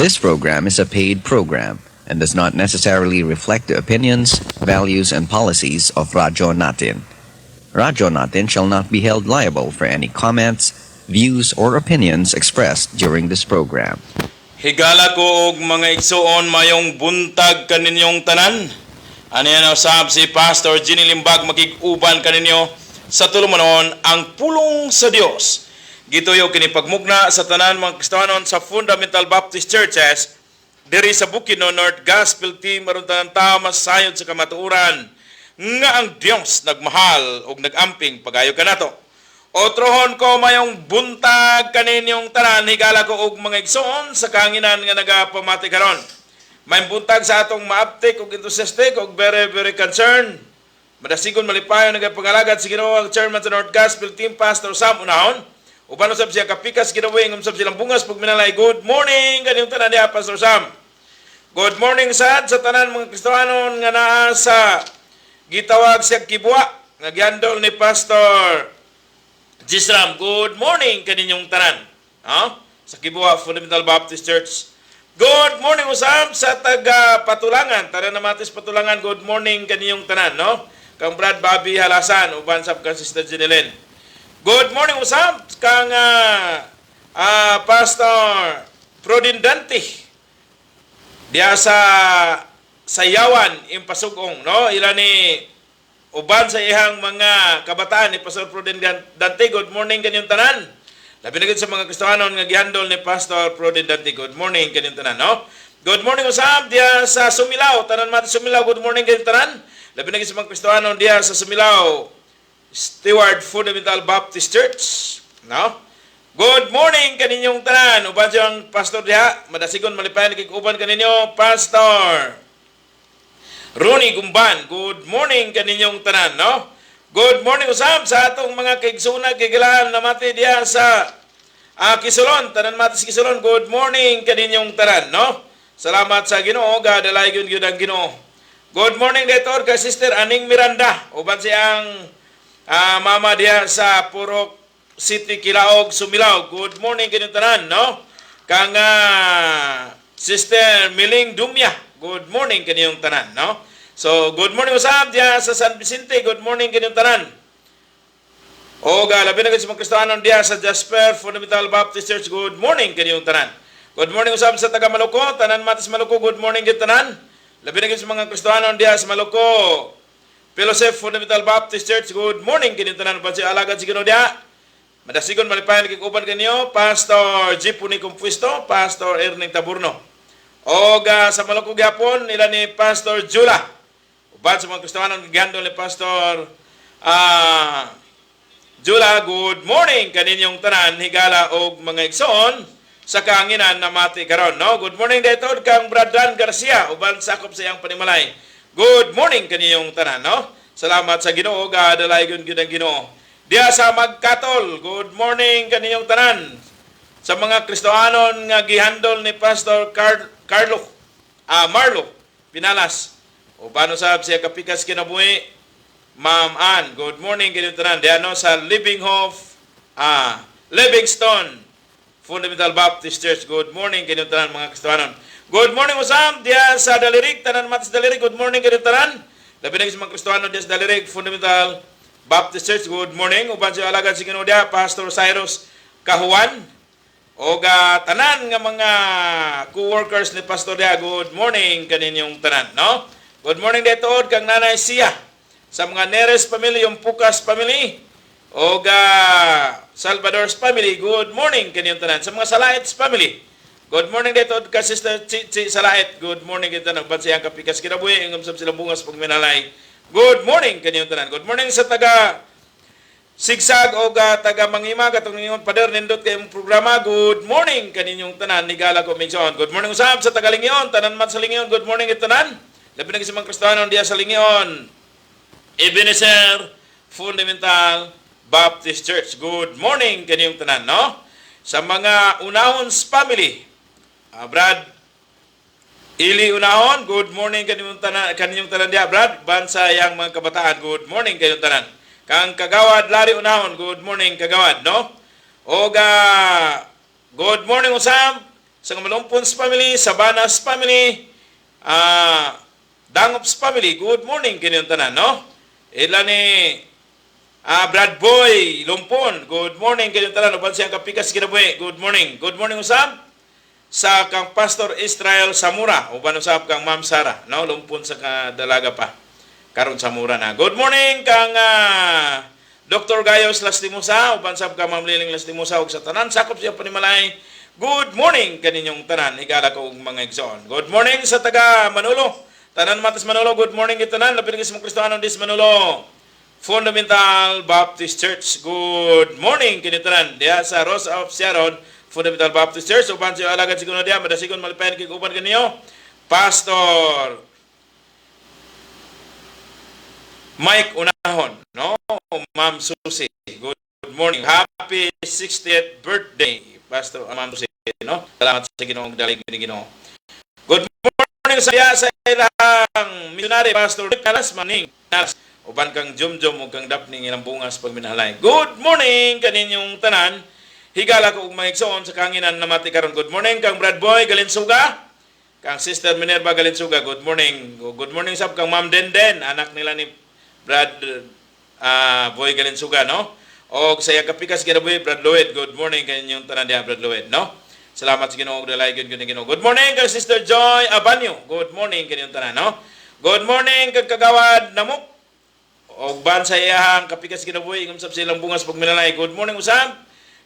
This program is a paid program and does not necessarily reflect the opinions, values, and policies of Radyo Natin. Radyo Natin shall not be held liable for any comments, views, or opinions expressed during this program. Higala ko og mga igsuon, mayong buntag kaninyong tanan. Ano yan usab si Pastor Ginny Limbag, makig-uban kaninyo sa tulumanon ang pulong sa Dios. Gituyo kini pagmugna sa tanan mga Kristohanon sa Fundamental Baptist Churches diri sa Bukidnon, North Gospel Team, aron tanan tao masayod sa kamatuoran nga ang Dios nagmahal ug nagamping pagayo kanato. Otrohon ko, mayong buntag kaninyong tanan, higala ko og mga igsoon sa kahanginan nga nagapamati karon. Mayong buntag sa atong maaptik ug enthusiastic ug very very concerned. Madasigon malipayon nagapangalagad sa Ginoo ang chairman sa North Gospel Team, Pastor Sam Unahon. Uban usab siya kapikas kinabuhi ngum sab silang bungas pagminalay. Good morning kaninyong tanan diha, Pastor Sam. Good morning sad sa tanan mga Kristohanon nga naa sa gitawag siya Kibwa nga gihandol ni Pastor Gisram. Good morning kaninyong tanan. Ha? Sa Kibwa Fundamental Baptist Church. Good morning usab sa taga Patulangan. Tanan namatis Patulangan, good morning kaninyong tanan, no? Kang Brad Bobby Halasan uban sab kang Sister Jeneline. Good morning usab kang Pastor Prodindante diya sa Sayawan, Impasugong, no? Ila ni uban sa ihang mga kabataan ni Pastor Pruden Dante. Good morning kaninyong tanan. Labi na gid sa mga Kristohanon nga gihandol ni Pastor Pruden Dante. Good morning kaninyong tanan, no? Good morning usab diya sa Sumilaw, tanan mati Sumilaw, good morning kaninyong tanan. Labi na gid sa mga Kristohanon diya sa Sumilaw, Stewart Fundamental Baptist Church, no? Good morning kaninyong tanan. Uban siyang pastor diha, madasigon malipayon uban kaninyo, Pastor Ronnie Gumban. Good morning kaninyong tanan, no? Good morning usab sa atong mga kaigsuonan kahigalaan namati diha sa Kisulon, tanan mati sa Kisulon. Good morning kaninyong tanan, no? Salamat sa Ginoo, gadalaygon gyud ang Ginoo. Good morning dito kay Sister Aning Miranda. Uban siyang mama diha sa Purok City Kilaog, Sumilaw. Good morning kaninyong tanan, no? Kang Sister Miling Dumya. Good morning kaninyong tanan, no? So, good morning usab diha sa San Vicente. Good morning kaninyong tanan. O labi na gid sa mga Kristohanon diha sa Jasper Fundamental Baptist Church. Good morning kaninyong tanan. Good morning usab sa taga Maluko, tanan matis Maluko. Good morning gid tanan. Labi na gid sa mga Kristohanon diha sa Maluko, Fellowship Fundamental Baptist Church. Good morning kaninyong tanan. Uban si alagad si Ginoo diha. Madasigon malipayon kig uban kanyo Pastor G. Puni Compuesto, Pastor Erning Taburno. O sa Maluko gyapon nila ni Pastor Jula. Uban sa mga Kristohanon gihandol ni Pastor Jula, good morning kaninyong tanan, higala og mga igsoon sa kahanginan namati karon, no? Good morning dito kang Bradan Garcia uban sakop sa iyang panimalay. Good morning kaninyong tanan, no? Salamat sa Ginoo, gadalaygon gyud ang Ginoo. Diha sa Magkatol, good morning kaninyong tanan. Sa mga Kristohanon nga gihandol ni Pastor Carlo Marlo Pinalas. Uban usab siya kapikas kinabuhi, Ma'am Ann, good morning kaninyong tanan. Diha no sa Living Hope, Livingstone Fundamental Baptist Church. Good morning kaninyong tanan mga Kristohanon. Good morning usab diha sa Dalirig, tanan matis Dalirig. Good morning kaninyong tanan. Labi na sa mga Kristohanon diha sa Dalirig Fundamental Baptist Church. Good morning. Uban sa alagad si Ginoo diha, Pastor Cyrus Kahuan. O tanan nga mga co-workers ni Pastor diha, good morning kaninyong tanan, no? Good morning dito kang Nanay Sia. Sa mga Neres family, yung Pukas family, o Salvador's family, good morning kaninyong tanan. Sa mga Salaits family, good morning dito ka Sister Chichi Salait, good morning kaninyong tanan. Uban siyang kapikas kinabuhi, ingam sa silang bungas pagminalay. Good morning kaninyong tanan. Good morning sa taga Sigsag o taga Mangima katong ningon, "Pader, nindot kayong programa." Good morning kaninyong tanan, higala ko migsoon. Good morning usab sa taga Lingion, tanan mat sa Lingion. Good morning tanan. Labi na sa mga Kristohanon diha sa Lingion, Ebenezer Fundamental Baptist Church. Good morning kaninyong tanan, no? Sa mga Unahons family, Brad Ili Unahon, good morning kaninyong tanan diha, Brad. Bansa yang mga kabataan, good morning kaninyong tanan. Kang Kagawad Larry Unahon, good morning, Kagawad, no? Oga, good morning usab. Sa Malumpons family, Sabanas family, Dangops family, good morning kaninyong tanan, no? Ila ni Brad Boy Lumpon, good morning kaninyong tanan. Uban siyang kapikas kinabuhi, good morning. Good morning usab sa kang Pastor Israel Samura, uban usab kang Ma'am Sara, no? Lumpon sa kadalaga pa. Karon Samura na. Good morning kang Dr. Gayos Lastimosa, uban sab kang Ma'am Liling Lastimosa ug sa tanan sakop siya panimalay. Good morning kaninyong tanan, higala ko og mga igsoon. Good morning sa taga Manolo. Tanan Matas Manolo, good morning tanan. Labi na sa mga Kristiyano dis Manolo Fundamental Baptist Church. Good morning kini tanan. Diha sa Rose of Sharon Fundamental Baptist Church. Uban siya alagad siguro diha madasigon malipayan kay uban kaniyo. Pastor Mike Unahon, no? Ma'am Susie. Good morning. Happy 60th birthday, Pastor Ma'am Susie, no? Salamat sa Ginoong dalig ni Ginoo. Good morning sa diha sa ilang missionary Pastor Rick Calas Maning. Uban kang Jumjum ug kang Daphne ilang bungas pagminahalay. Good morning kaninyong tanan. Higala ko og mga igsoon sa kanginan namati karon. Good morning kang Brad Boy Galinsuga. Kang Sister Minerva Galinsuga, good morning. Good morning sab kang Ma'am Denden, anak nila ni Brad Boy Galinsuga, no? Og sa iyang kapikas kinabuhi, Brad Lloyd, good morning kaninyong tanan diha, Brad Lloyd, no? Salamat sa Ginoo ug dalay gyud ni Ginoo. Good morning kang Sister Joy Abanyo. Good morning kaninyong tanan, no? Good morning kang Kagawad Namok. Og ban sa iyang kapikas kinabuhi, ingom sab silang bungas pagminalay. Good morning usab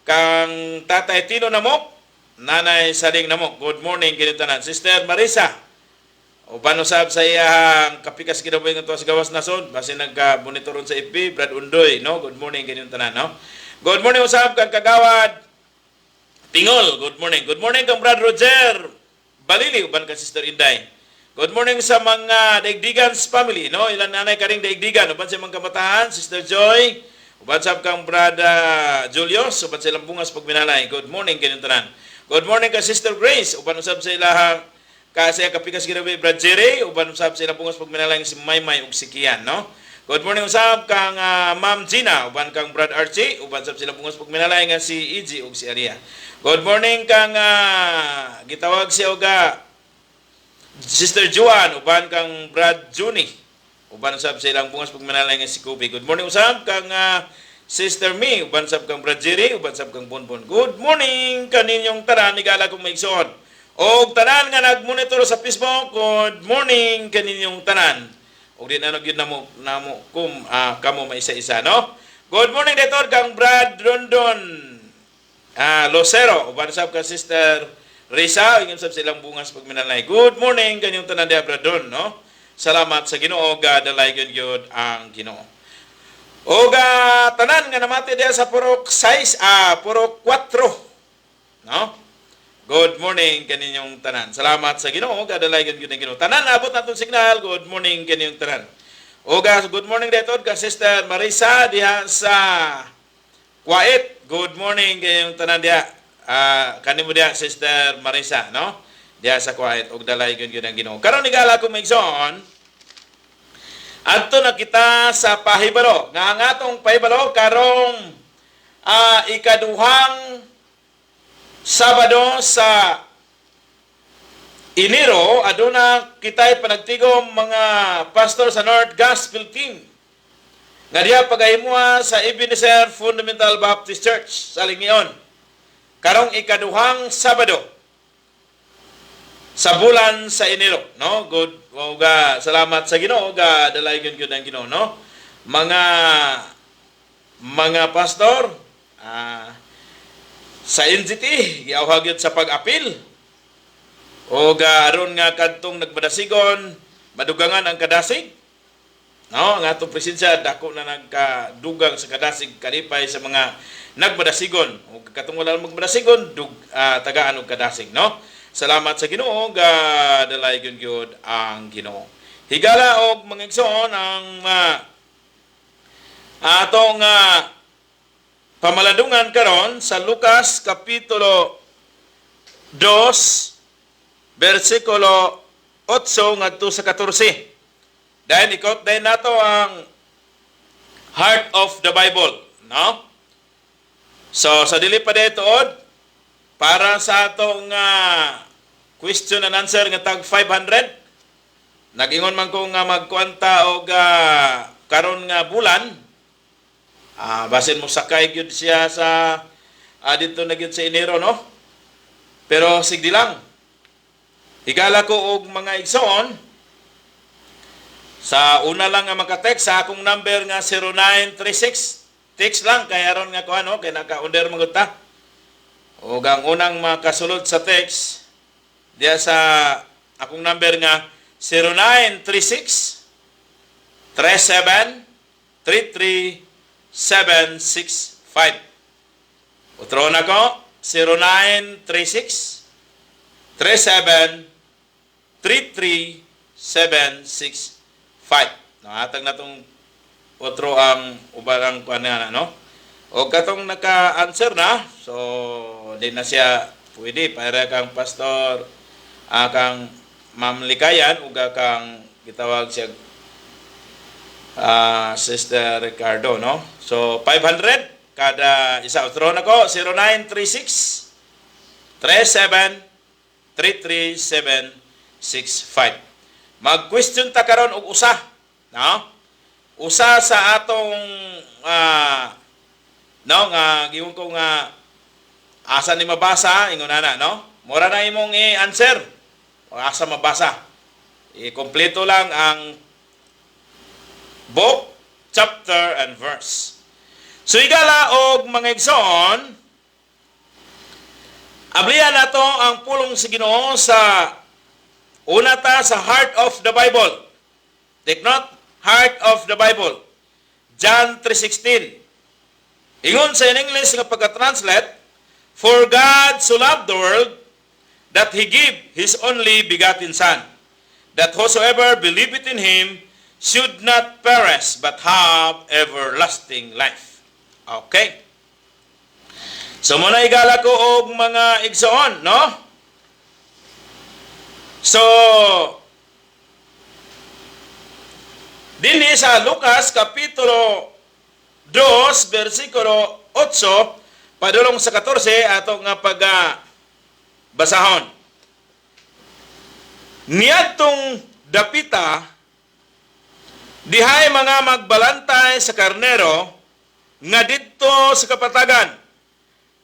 kang Tatay Tino Namok, Nanay Saling Namok. Good morning kaninyong tanan. Sister Marisa, uban usab sa iyang kapikas kinabuhi nga tuwa sa gawas nasod, basin nagka-monitor sa FB, Brad Undoy, no? Good morning kaninyong tanan, no? Good morning usab kang Kagawad Tingol, good morning. Good morning kang Brad Roger Balili, uban kang Sister Inday. Good morning sa mga Daigdigans family, no? Ilan nanay karing Daigdigan, uban sa mga kabataan, Sister Joy, uban sa kang Brad Julius, uban sa ilang bungas pagminalay. Good morning kaninyong tanan. Good morning kang Sister Grace, uban usab sa ilahang ka sa kapikas ginabi Brad Jerry, uban usab sa ilang bungas pagminalay si Maymay ug si Kian, no? Good morning usab kang Ma'am Gina, uban kang Brad Archie, uban sab sila bungas pagminalay nga si EG ug si Aria. Good morning kang gitawag siya oga Sister Juan, uban kang Brad Juni. Uban usab sa ilang bungas pagminalay nga si Kobe. Good morning usab kang Sister Mi, uban sab kang Brad Jerry, uban sab kang Bonbon. Good morning kaninyong tanan, higala kong maigsoon. Og tanan nga nagmonitor sa Facebook, good morning kaninyong tanan. Og di na gyud namo namo kum kamo maisa-isa, no? Good morning dito kang Brad Rondon Lucero, uban sab kang Sister Risa, ingon sab silang bungas pagminalay. Good morning kanyong tanan diha, Brad Don, no? Salamat sa Ginoo, gadalay gyud gyud ang Ginoo. Og tanan nga namati diha sa Purok 6, Purok 4, no? Good morning kaninyong tanan. Salamat sa Ginoo, gadalay gyud gyud ang Ginoo. Tanan abot natong signal, good morning kaninyong tanan. Og good morning dito kang Sister Marisa diha sa Kuwait. Good morning kayong tanan diha. Kanimo diha, Sister Marisa, no? Diha sa Kuwait og dalay gyud gyud ang Ginoo. Karon, higala ko maigsoon, adto na kita sa pahibalo. Nga ang atong pahibalo karong ikaduhang Sabado sa Enero, aduna kita'y panagtigom mga pastor sa North Gospel Team. Nga diha pagahimuha sa Ebenezer Fundamental Baptist Church sa Lingion. Karong ikaduhang Sabado sa bulan sa Enero, no? Good. Ga salamat sa Ginoo, ga dalay gyud ang Ginoo, no? Mga pastor sa NGT giawhag gyud sa pag-apil o ga aron nga kadtong nagmadasigon madugangan ang kadasig, no? Ang atong presensya dako na nagkadugang sa kadasig, kalipay sa mga nagmadasigon ug katong wala magmadasigon dug tagaan og kadasig, no? Salamat sa Ginoo, ga dalay gyud gyud ang Ginoo. Higala og mga igsoon, ang atong pamalandungan karon sa Lucas kapitulo 2 bersikulo 8 ngadto sa 14. Dahil ikot dahil nato ang heart of the Bible, no? So sa dili pa tuod, Para sa atong question and answer nga tag 500. Nag-ingon man ko nga magkuanta og karon nga bulan. Basin mo sakay gyud siya sa dito na gyud sa Enero, no? Pero sige lang. Higala ko og mga igsoon sa una lang nga maka-text sa akong number nga 0936. Text lang kay aron nga kuan, no, kay naka-under man gud ta. Og ang unang makasulod sa text diya sa akong number nga 0936 37 33 765. Utro na ko, 0936 37 33 765. Nahatag na tong otro ang uban kuan nga, no? O katong naka-answer na, so di na siya pwede para kang pastor, kang Ma'am Likayan ug kang gitawag siya Sister Ricardo, no? So 500 kada isa. Otro na ko, 0936 37 33765. Mag-question ta karon og usa, no? Usa sa atong no nga giwon ko nga asa ni mabasa ingon ana, no? Mura na imong i-answer. O asa mabasa. I-kompleto lang ang book, chapter and verse. So igala og mga igsoon, ablihan nato ang pulong sa Ginoo sa una ta sa heart of the Bible. Take note, heart of the Bible. John 3:16. Ingon sa in English nga pagka-translate, "For God so loved the world that He gave His only begotten Son, that whosoever believeth in Him should not perish but have everlasting life." Okay. So muna, igala ko og mga igsoon, no? So dinhi sa Lucas kapitulo 2 bersikulo 8 padulong sa 14 ato nga pag basahon. Niadtong dapita dihay mga magbalantay sa karnero nga didto sa kapatagan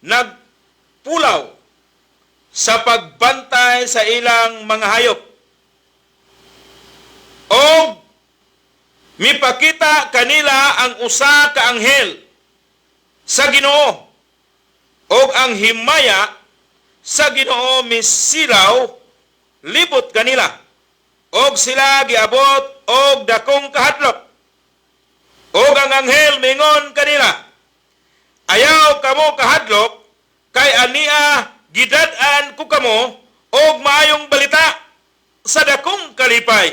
nagpulaw sa pagbantay sa ilang mga hayop. Og mipakita kanila ang usa ka anghel sa Ginoo og ang himaya sa Ginoo misilaw libot kanila og sila giabot og dakong kahadlok. Og ang anghel mingon kanila, "Ayaw kamo kahadlok, kay ania gidad-an ko kamo og maayong balita sa dakong kalipay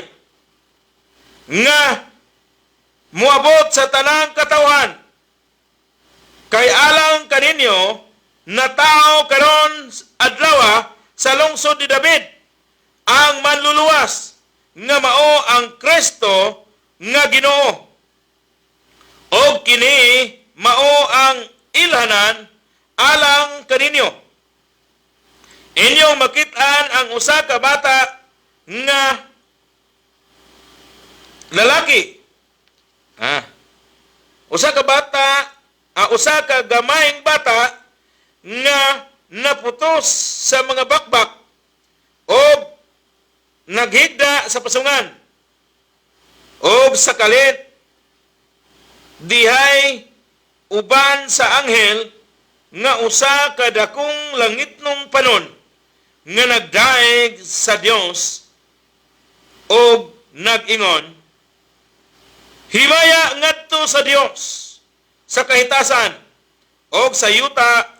nga muabot sa tanang katawhan, kay alang kaninyo natawo karon adlaw sa lungsod ni David ang Manluluwas nga mao ang Kristo nga Ginoo. Og kini mao ang ilhanan alang kaninyo: inyong makit-an ang usa ka bata nga lalaki. Usa ka bata, usa ka gamayng bata nga naputos sa mga bakbak og naghigda sa pasungan." Og sa kalit dihay uban sa anghel nga usa ka dakong langitnong panon nga nagdaig sa Dios og nag-ingon, "Himaya ngadto sa Dios sa kahitasan og sa yuta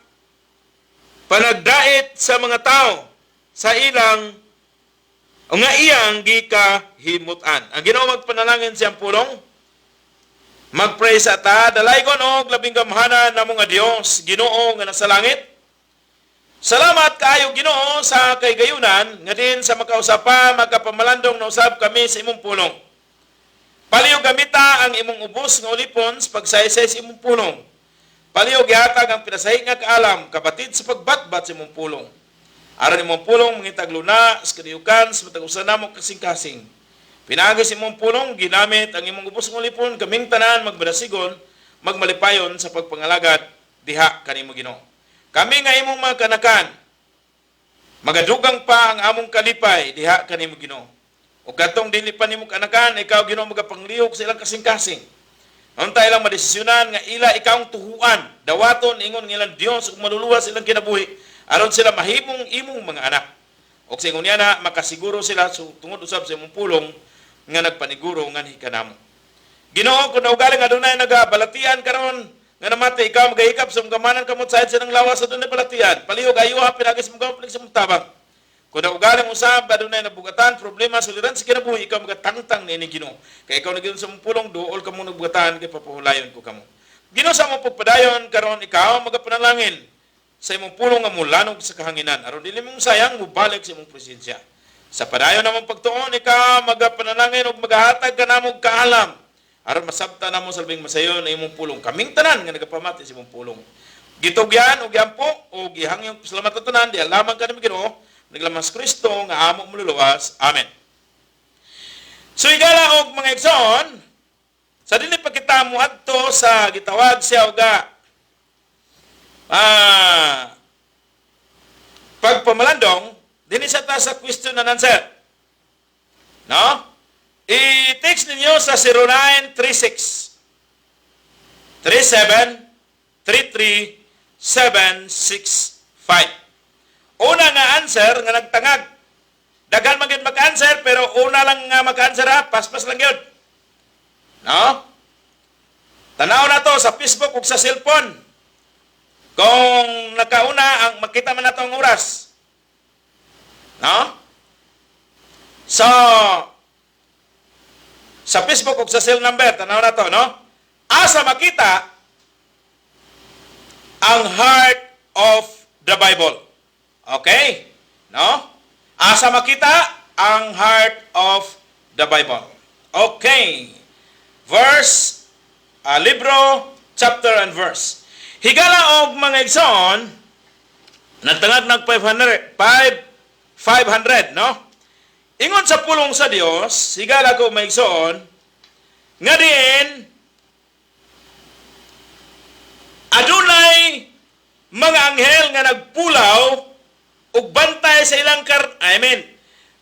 panagdait sa mga tao sa ilang o nga iyang gikahimutan." Ang Ginoo magpanalangin siyang pulong. Magpray sa ta. Dalaygon og labing gamhanan namo nga Dios, Ginoo nga nasa langit. Salamat kaayo, Ginoo, sa kaygayunan nga din sa makausap pa magkapamalandong na usab kami sa imong pulong. Palihog gamita ang imong ubos nga ulipon sa pagsaysay sa imong pulong. Palihog gihatag ang pinasahi nga kaalam kabatid sa pagbatbat sa imong pulong. Aron imong pulong mangitag luna sa kadiyukan sa matag usa namo kasing-kasing. Pinaagi sa imong pulong ginamit ang imong ubos nga ulipon, kaming tanan magmadasigon, magmalipayon sa pagpangalagad diha kanimo, Ginoo. Kami nga imong mga kanakan, magadugang pa ang among kalipay diha kanimo, Ginoo. O katong dili pa nimo kanakan, ikaw, Ginoo, magapanglihok sa ilang kasing-kasing. Unta ilang madesisyonan nga ila ikaw ang tuhuan, dawaton ingon ng ilang Dios ug maluluwas ilang kinabuhi aron sila mahimong imong mga anak. Og sa ingon niya na makasiguro sila tungod usab sa imong pulong nga nagpaniguro nganhi kanamo. Ginoo, kung naugaling adunay nagabalatian karon nga namati, ikaw magahikap sa imong gamanan kamot sa silang lawas sa dunay balatian. Palihog ayuha pinaagi sa imong sa imong tabang. Kung naugaling usab adunay nabugatan, problema, suliran sa kinabuhi, ikaw magatangtang niini, Ginoo. Kay ikaw nagin sa imong pulong, duol kamo nagbugatan kay papuhulayon ko kamo. Ginoo, sa among pagpadayon karon, ikaw magapanalangin sa imong pulong nga mulanog sa kahanginan aron dili mong sayang mobalik sa imong presensya. Sa padayon namong pagtuon, ikaw magapanalangin ug magahatag ka namong kaalam aron masabta namo sa labing masayon ang imong pulong. Kaming tanan nga nagapamati sa imong pulong. Gitugyan ug giampo ug gihangyong pasalamat tanan diha lamang kanimo, Ginoo, naglamas Kristo nga among maluluwas. Amen. So higala og mga igsoon, sa dili pa kita moadto sa gitawag siya og pagpamalandong, dinhi sa ta sa question and answer. No? I-text ninyo sa 0936 37 33 765. Una nga answer nga nagtangag. Daghan man gyud mag-answer pero una lang nga mag-answer ha, paspas lang yun. No? Tanaw na to sa Facebook ug sa cellphone. Kung nakauna ang makita man nato ang oras. No? So, sa Facebook ug sa cell number, tanaw na to, no? Asa makita ang heart of the Bible? Okay? No? Asa makita ang heart of the Bible? Okay. Verse, libro, chapter and verse. Higala og mga igsoon, nagtangag nag 500, 5, 500, no? Ingon sa pulong sa Dios, higala ko mga igsoon, nga diin, adunay mga anghel nga nagpulaw ug bantay sa ilang I mean,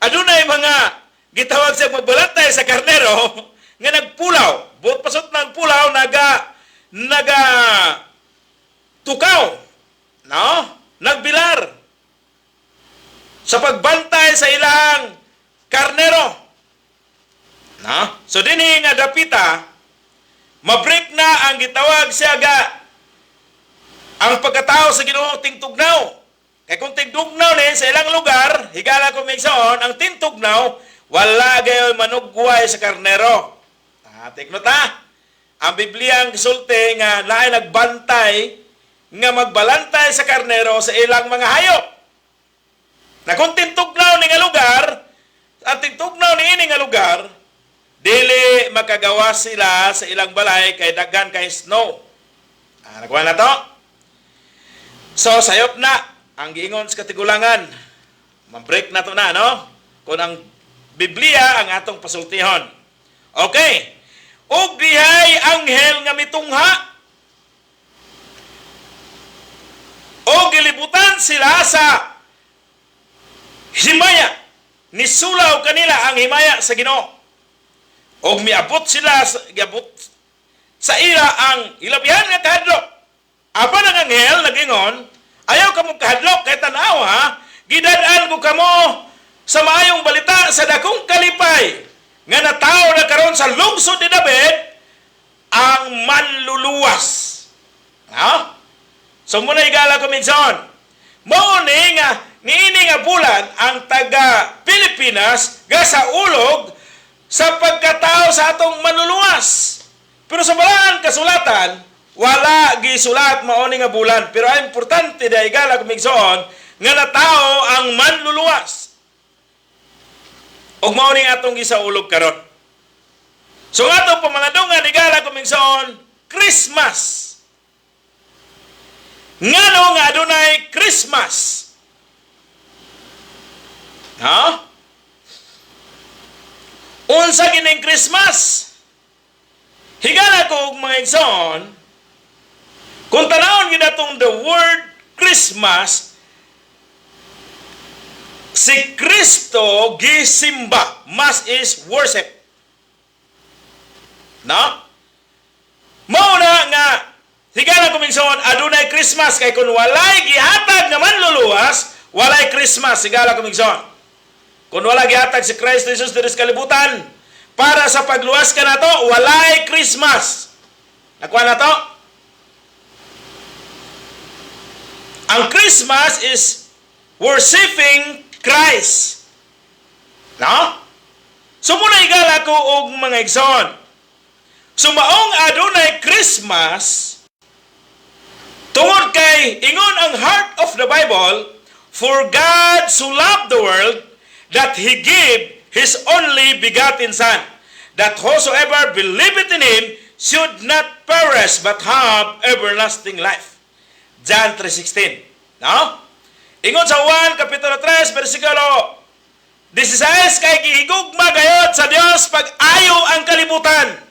adunay mga gitawag sa magbalantay sa karnero nga nagpulaw. Buot pasot ng pulaw, naga naga tukaw, no? Nagbilar sa pagbantay sa ilang karnero. No? So dinhi nga dapita, mabreak na ang gitawag siya ga ang pagkatao sa Ginoo tingtugnaw. Kay kung tingtugnaw ni sa ilang lugar, higala ko migsaon, ang tingtugnaw, wala gayon manugway sa karnero. Ah, take note ha. Ang Biblia ang gisulti nga naay nagbantay nga magbalantay sa karnero sa ilang mga hayop. Na kung tintugnaw ni nga lugar, ang tintugnaw ni ini nga lugar, dili makagawa sila sa ilang balay kay daghan kay snow. Ah, nakuha na to? So, sayop na ang giingon sa katigulangan. Ma-break na to na, no? Kung ang Biblia ang atong pasultihon. Okay. Ug dihay anghel nga mitungha. O gilibutan sila sa himaya. Nisulaw kanila ang himaya sa Ginoo. Og miabot sila sa, giabot sa ila ang ilabihan nga kahadlok. Apan ang anghel nagingon, "Ayaw kamo kahadlok kay tan-aw ha, gidad-an ko kamo sa maayong balita sa dakong kalipay nga natawo na karon sa lungsod ni David ang manluluwas." Ha? So muna higala ko minsan. Mao ni nga niini nga bulan ang taga Pilipinas ga sa ulog sa pagkatao sa atong manluluwas. Pero sa balaan kasulatan, wala gisulat mao ni nga bulan. Pero ang importante dahil higala ko minsan nga natao ang manluluwas. Ug mao ni atong gisaulog karon. So nga atong pamalandungan, higala ko minsan, Christmas. Ngano nga adunay Christmas? Ha? Unsa gining Christmas? Higala ko og mga igsoon, kung tanawon gyud atong the word Christmas, si Kristo gisimba. Mass is worship. No? Mao na nga higala ko, minson, adunay Christmas kay kung walay gihatag nga manluluwas, walay Christmas, higala ko, minson. Kung wala gihatag si Kristo Jesus diri sa kalibutan para sa pagluwas kanato, walay Christmas. Nakuha na to? Ang Christmas is worshiping Christ. No? So muna, higala ko og mga igsoon. So maong adunay Christmas tungod kay ingon ang heart of the Bible, "For God so loved the world that He gave His only begotten Son, that whosoever believeth in Him should not perish but have everlasting life." John 3:16. No? Ingon sa 1 Kapitulo 3 versikulo 16, "Kay gihigugma gayod sa Dios pag-ayo ang kalibutan.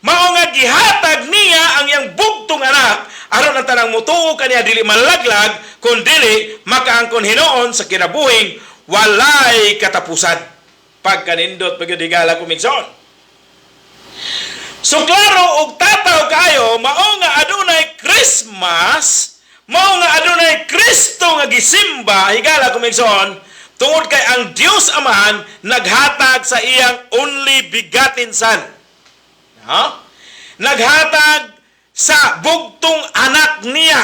Mao nga gihatag niya ang iyang bugtong anak aron ang tanang mutuo kaniya dili malaglag kun dili makaangkon hinuon sa kinabuhing walay katapusan." Pagkanindot pa gyud, higala ko, minson. So klaro og tataw kayo, mao nga adunay Christmas, mao nga adunay Kristo nga gisimba, higala ko, minson, tungod kay ang Dios Amahan naghatag sa iyang only begotten Son. Ha? Naghatag sa bugtong anak niya.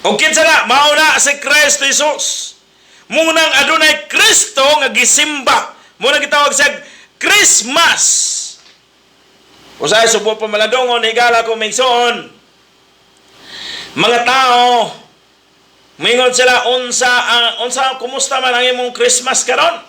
O kinsa na? Mao na si Kristo Jesus. Munang adunay Kristo nga gisimba. Muna gitawag sa Christmas. Usahay subo pa maladongon, higala ko, migsoon. Mga tao, mingon sila, unsa, kumusta man ang imong Christmas karon?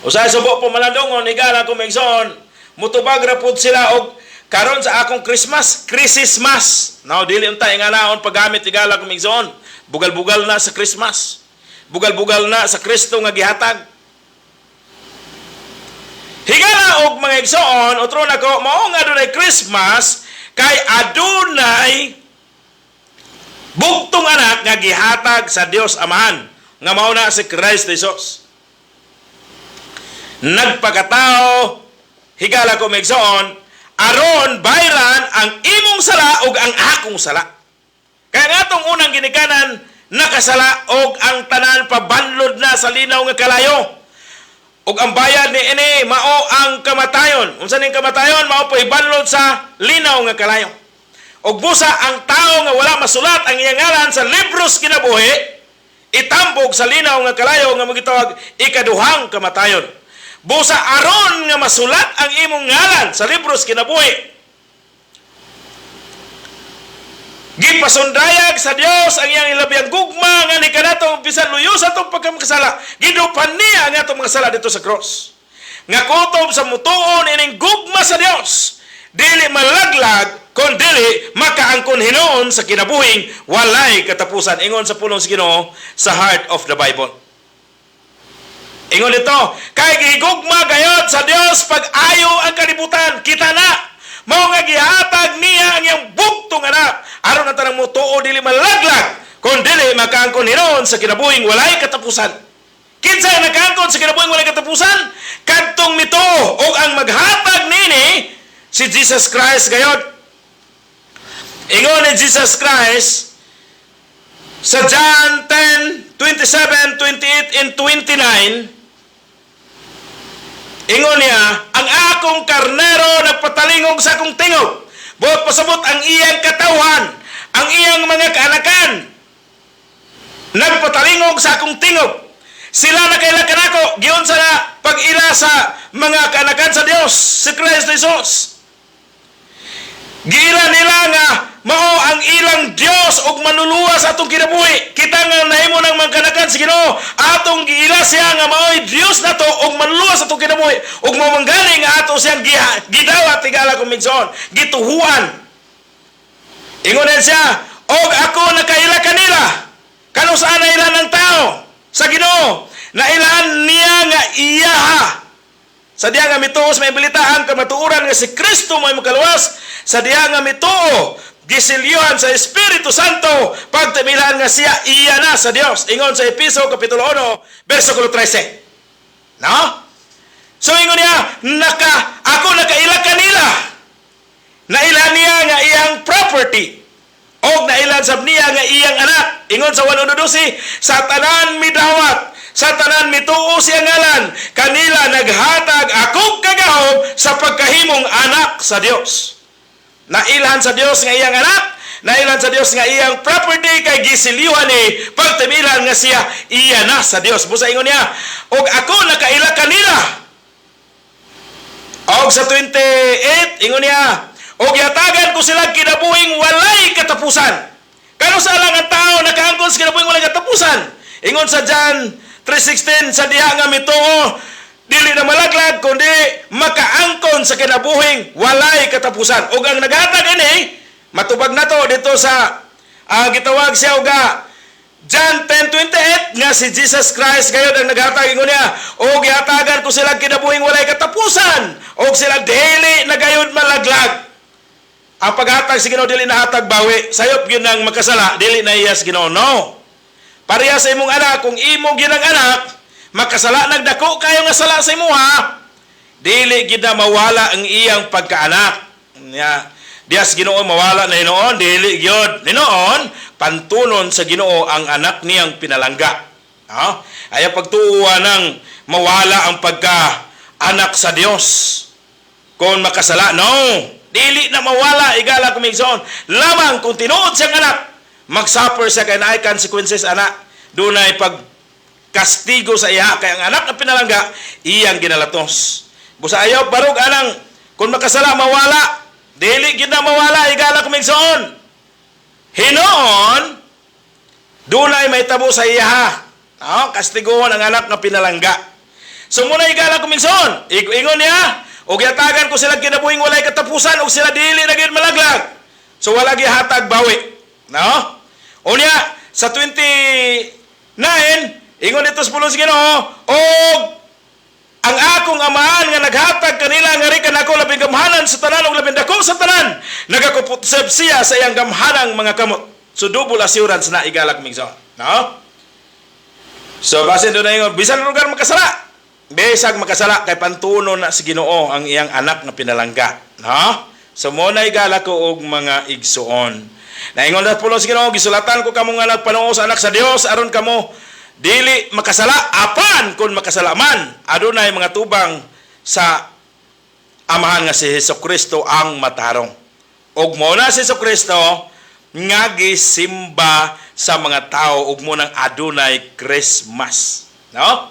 Usahay subo pa maladongon, higala ko, migsoon, mutubag ra pud sila og karon sa akong Christmas, Crisis Mass. Now, dili unta nga naon paggamit, higala ko, migsoon. Bugal-bugal na sa Christmas. Bugal-bugal na sa Kristo nga gihatag. Higala og mga igsoon, otro na ko, mao nga adunay Christmas kay adunay bugtong anak nga gihatag sa Dios Amahan nga mao na si Christ Jesus. Nagpakatao, higala ko, migsoon, aron bayran ang imong sala ug ang akong sala. Kaya nga atong unang ginikanan nakasala og ang tanan pabanlod na sa linaw nga kalayo. Ug ang bayad ni ini mao ang kamatayon. Unsa ning kamatayon? Mao ibanlod sa linaw nga kalayo. Ug busa ang tao nga wala masulat ang iyang ngalan sa libros kinabuhi, itambog sa linaw nga kalayo nga magitawag ikaduhang kamatayon. Busa aron nga masulat ang imong ngalan sa libros kinabuhi, gipasundayag sa Dios ang iyang ilabiyang gugma nga ni kanato bisan luyo sa atong pagkamakasala, gidupan niya ang atong mga sala dito sa cross. Nga kutob sa mutuon ining gugma sa Dios, dili malaglag kon dili makaangkon hinuon sa kinabuhing walay katapusan, ingon sa pulong sa Ginoo sa heart of the Bible. Ingon dito, "Kay gihigugma gayod sa Dios pag-ayo ang kalibutan." Kita na. Mao nga gihatag niya ang iyang bugtong anak aron ang tanang motuo dili malaglag kun dili makaangkon hinuon sa kinabuhing walay katapusan. Kinsa ang nakaangkon sa kinabuhing walay katapusan? Kadtong mituo, ug ang maghatag nini si Jesus Christ gayod. Ingon ni Jesus Christ sa John 10, 27, 28, and 29, ingon niya, "Ang akong karnero nagpatalingog sa akong tingog. Buot pasabot ang iyang katawhan, ang iyang mga kaanakan, nagpatalingog sa akong tingog. Sila nakaila kanako." Giunsa na pag-ila sa mga kaanakan sa Dios, si Kristo Jesus? Giila nila nga mao ang ilang Dios ug manluluwas sa atong kinabuhi. Kita nga nahimo ng mga kanakan sa Ginoo, atong giila siya nga mao'y Dios nato ug manluluwas sa atong kinabuhi ug mao man gani nga ato siyang gidawat, higala ko, migsoon, gituhuan. Ingon din siya, "Og ako nakaila kanila." Kanus-a nailhan ang tao sa Ginoo? Nailhan niya nga iyaha. Sa diha nga mituo sa maayong balita, ang kamatuoran nga si Kristo may makaluwas, sa diha nga mituo, gisilyuhan sa Espiritu Santo, pagtamilan nga siya iya na sa Dios. Ingon sa Epeso Kapitulo 1, versikulo 13. No? So ingon niya, ako nakaila kanila. Naila niya nga iyang property. Og nailan sab niya nga iyang anak. Ingon sa 1:12, "Sa tanan midawat, sa tanan mituo sa iyang ngalan, kanila naghatag akong kagahom sa pagkahimong anak sa Dios." Nailhan sa Dios nga iyang anak, nailhan sa Dios nga iyang property kay gisilyuhan ni pagtimilan nga siya iya na sa Dios. Busa ingon niya, "Og ako nakaila kanila." Og sa 28, ingon niya, "Og yatagan ko sila kinabuhing walay katapusan." Kanus-a lang ang tao nakaangkon sa kinabuhing walay katapusan? Ingon sa John 3:16, sa diha nga mituo, dili na malaglag kundi makaangkon sa kinabuhing walay katapusan. Ug ang naghatag ini, matubag nato dito sa gitawag siya og John 10:28 nga si Jesus Christ gayud ang naghatag. Ingon niya, "Og gihatagan ko sila kinabuhing walay katapusan og sila dili na gayud malaglag." Ang paghatag sa Ginoo, dili nahatag bawi. Sayop gyud nang makasala, dili na iya sa Ginoo. No. Pareha sa imong anak, kung imo gyud ang anak, makasala nagdako kayo nga sala sa imuha, dili gyud na mawala ang iyang pagkaanak. Nya, diya sa Ginoo mawala na hinuon, dili gyud. Hinuon, pantunon sa Ginoo ang anak niyang pinalangga. No? Ayaw pagtuwa ng mawala ang pagka anak sa Dios kung makasala. No. Dili na mawala, igala kumigsoon. Lamang kung tinuod siyang anak, magsuffer siya kay naay consequences anak. Dunay pag kastigo sa iya kay ang anak na pinalangga iyang ginalatos. Busa ayaw barog anang kung makasala mawala. Dili gid na mawala, igala kumigsoon. Hinoon, dunay mahitabo sa iya. No, kastiguhon ang anak nga pinalangga. So muna, igala kumigsoon. Ingon niya, "Og yatagan ko sila kinabuhing walay katapusan og sila dili na gyud malaglag." So wala gihatag bawi. No? Unya sa 29, ingon dito sa pulong sa Ginoo, "Og ang akong Amahan nga naghatag kanila nga ri kanako labing gamhanan sa tanan ug labing dako sa tanan, nagakupot siya sa iyang gamhanang mga kamot." So double assurance na, igala kumigsoon. No? So basin doon na ingon, bisan lugar makasala. Bisag makasala kay pantuno na si Ginoo ang iyang anak nga pinalangga. No? So mo na, igala ko og mga igsuon. Naingon na pulong sa Ginoo, "Gisulatan ko kamo nga nagpanuo sa anak sa Dios aron kamo dili makasala, apan kung makasala man, adunay mga tubang sa Amahan nga si Hesus Kristo ang matarong." Ug mo na si Hesus Kristo nga gisimba sa mga tao ug mo nang adunay Christmas. No?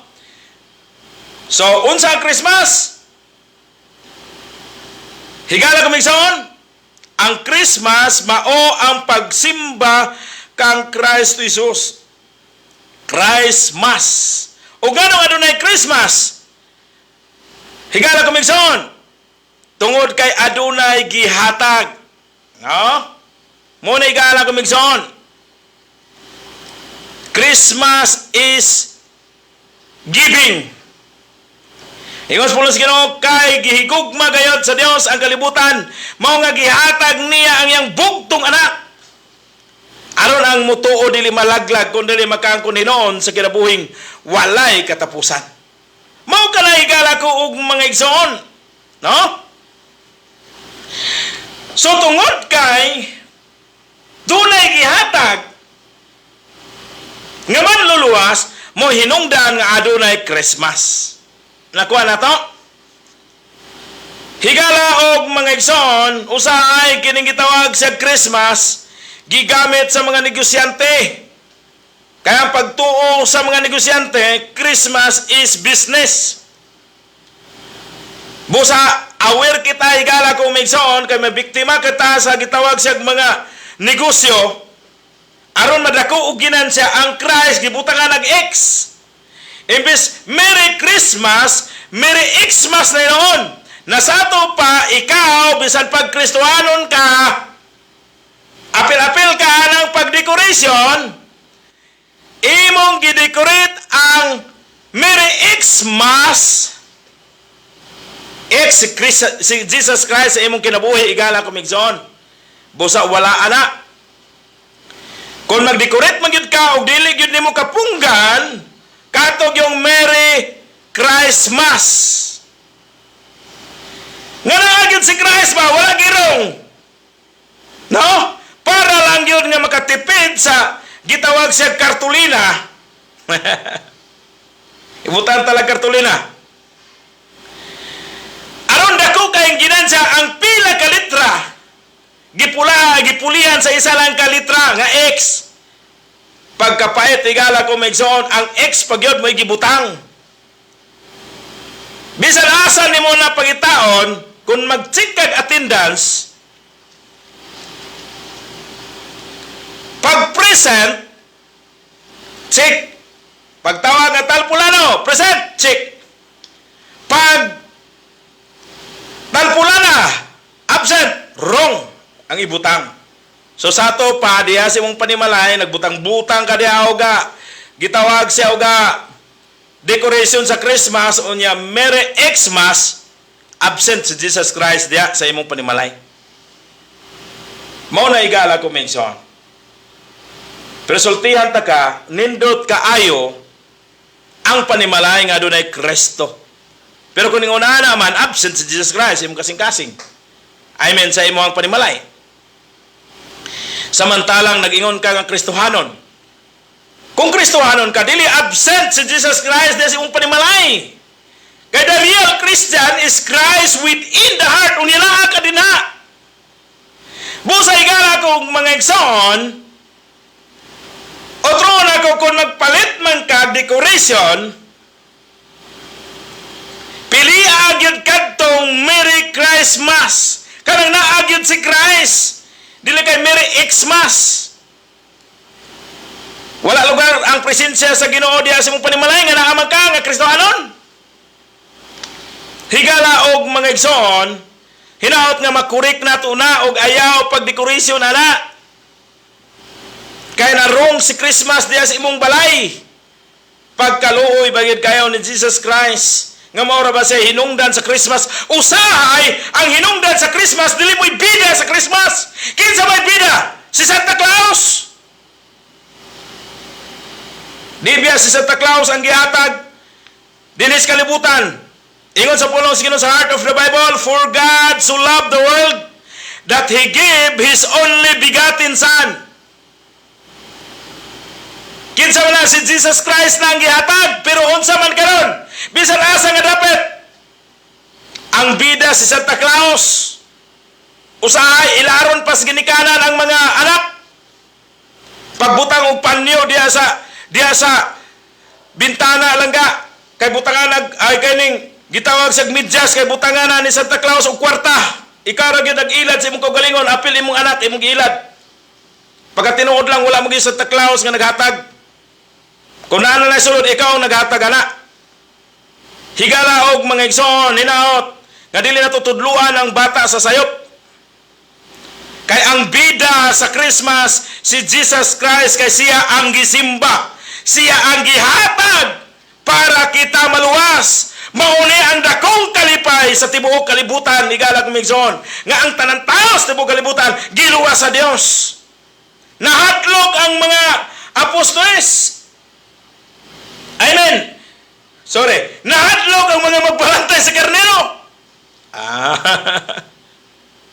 So, unsa ang Christmas? Higala kumigsoon, ang Christmas mao ang pagsimba kang Christ Jesus. Christmas. O gano'ng adunay Christmas? Higala kumigsoon, tungod kay adunay gihatag. No? Muna, higala kumigsoon, Christmas is giving. Ingon sa pulong sa Ginoo, "Kay gihigugma gayod sa Dios ang kalibutan, mao nga gihatag niya ang iyang bugtong anak. Aron ang mutuo dili malaglag kun dili makaangkon hinuon sa kinabuhing walay katapusan." Mao kana, higala ko ug mga igsoon. No? So tungod kay dunay gihatag nga manluluwas, mo hinungdan nga adunay Christmas. Nakuha na to? Higala og mga igsoon, usahay kining gitawag sa Christmas, gigamit sa mga negosyante. Kaya ang pagtuo sa mga negosyante, Christmas is business. Busa, aware kita, higala kong igsoon, kay may biktima kita sa gitawag siya mga negosyo, aron madako og ginansya, ang Christ gibutangan ng X. Imbes Merry Christmas, Merry Xmas na noon. Nasa ato pa, ikaw, bisan pag Kristohanon ka, Apil-apil ka ng pag-decoration, imong gidecorate ang Merry Xmas, X si, Christ, si Jesus Christ sa imong kinabuhi, igala ko migsoon. Busa wala ana. Kung mag-decorate man gyud ka og dili gyud nimo kapunggan katog yung Merry Christmas. Nga naa gyud si Christ ba wala girong. No? Para lang yun nga makatipid sa gitawag siya kartulina. Ibutan talaga kartulina. Aron dako kayong ginansya ang pila ka litra. Gipula, gipulihan sa isa lang ka litra nga X. Pagkapait igala ko maigsoon, ang X pagyod mo'y gibutang. Bisan asa nimo na pagitaon, kung mag-check kag attendance, pag present, check. Pagtawag nga talpulano, present, check. Pag talpulana, absent, wrong ang ibutang. So sa ato pa, diha sa imong panimalay, nagbutang-butang ka diha oga, gitawag siya oga, decoration sa Christmas, unya Merry Xmas, absent si Jesus Christ diha sa imong panimalay. Mao na igala ko mention. Pero sultihan ta ka, nindot kaayo ang panimalay nga adunay Kristo. Pero kung ingon naman, absent si Jesus Christ, imong kasing-kasing. I mean, sa imong panimalay. Samantalang nag-ingon ka nga Kristohanon. Kung Kristohanon ka, dili absent si Jesus Christ diha sa imong panimalay. Kay the real Christian is Christ within the heart. Unya naa ka dinha. Busa igala kong mga igsoon, otro na ko kung magpalit man ka decoration, pili agyod kadtong Merry Christmas. Kanang naagyod si Christ. Dili kay Merry Xmas. Wala lugar ang presensya sa Ginoo diha sa imong panimalay nga naa man ka nga Kristohanon. Higala og mga igsoon, hinaot nga makurik nato na og ayaw pag decoration ana. Kay narong si Christmas diha sa imong balay. Pagkaluoy bagid kayo ni Jesus Christ nga mao ra ba siya hinungdan sa Christmas? Usahay ang hinungdan sa Christmas dili mo'y bida sa Christmas. Kinsa may bida? Si Santa Claus. Di biya si Santa Claus ang gihatag dinis kalibutan. Ingon sa pulong sa Ginoo sa heart of the Bible, "For God so loved the world that He gave His only begotten Son." Kinsa man na si Jesus Christ na ang gihatag, pero unsa man karon? Bisan asa nga dapat ang bida si Santa Claus. Usahay ilaron pas ginikanan ang mga anak. Pagbutang og panyo diha sa bintana langga kay butangan nag ay kaning gitawag sa medyas kay butangan na ni Santa Claus og kwarta. Ikaw ra gyud nag-ilad sa imong kaugalingon, apil imong anak imong giilad. Pagka tinuod lang wala mo gyud Santa Claus nga naghatag. Kung naa na sulod, ikaw ang naghatag ana. Higala og mga igsoon, hinaot nga dili na tutudluan ang bata sa sayop. Kay ang bida sa Christmas si Jesus Christ kay siya ang gisimba. Siya ang gihatag para kita maluwas. Mauni ang dakong kalipay sa tibuok kalibutan, igalag migsoon, nga ang tanan tao sa tibuok kalibutan giluwas sa Dios. Nahatlok ang mga apostoles. Amen. Sorry. Nahadlok ang mga magbalantay sa karnero. Ah.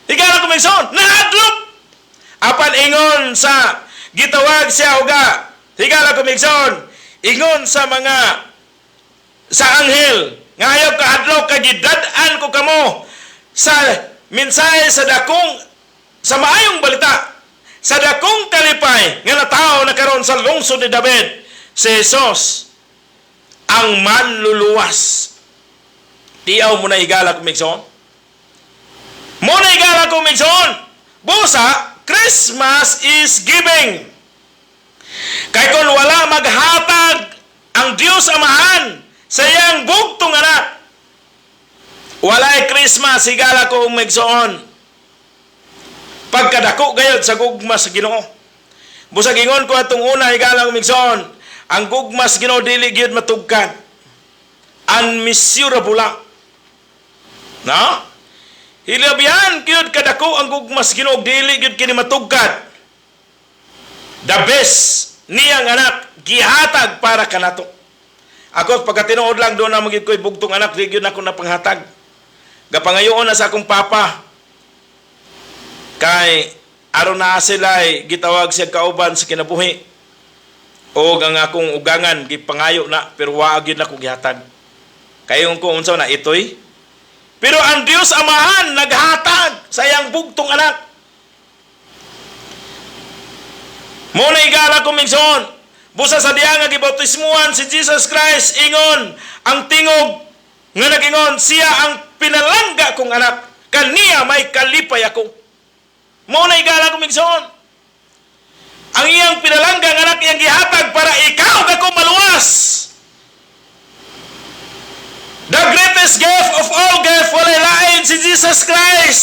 Higala ko migsoon. Nahadlok. Apan ingon sa gitawag siya uga. Higala ko migsoon. Ingon sa mga sa anghel nga ayaw kahadlok kay gidad-an ko kamo sa mensahe sa dakong sa maayong balita sa dakong kalipay nga natawo na karon sa lungsod ni David si Jesus ang manluluwas. Tiaw mo na higala ko migsoon. Mo na higala ko migsoon. Busa, Christmas is giving. Kay kung wala maghatag ang Dios Amahan sa iyang bugtong anak, walay Christmas, higala ko migsoon. Pagkadako gayod sa gugma sa Ginoo. Busag ingon ko atong una, higala kong igsoon, ang gugma sa Ginoo dili gyud matugkad. Unmeasurable lang. No? Hilabihan gyud kadako ang gugma sa Ginoo, dili gyud kini matugkad. The best niyang anak gihatag para kanato. Ako, pagkatinuod lang, doon na magyud ko'y bugtong anak, di gyud ako napanghatag. Gapangayoon na sa akong papa. Kay aron na sila gitawag siya kauban sa kinabuhi. O ang akong ugangan gipangayo na, pero wa gyud nako gihatag. Kayo ko unsa na itoy? Pero ang Dios Amahan naghatag sa iyang bugtong anak. Mo na, higala ko minson. Busa sa diya nga gibautismuhan si Jesus Christ, ingon ang tingog nga nagingon, "Siya ang pinalangga kong anak, kaniya may kalipay ako." Mo na, higala ko minson. Ang iyang pinalangga nga anak iyang gihatag para ikaw ako maluwas. The greatest gift of all gift, walay lain si Jesus Christ.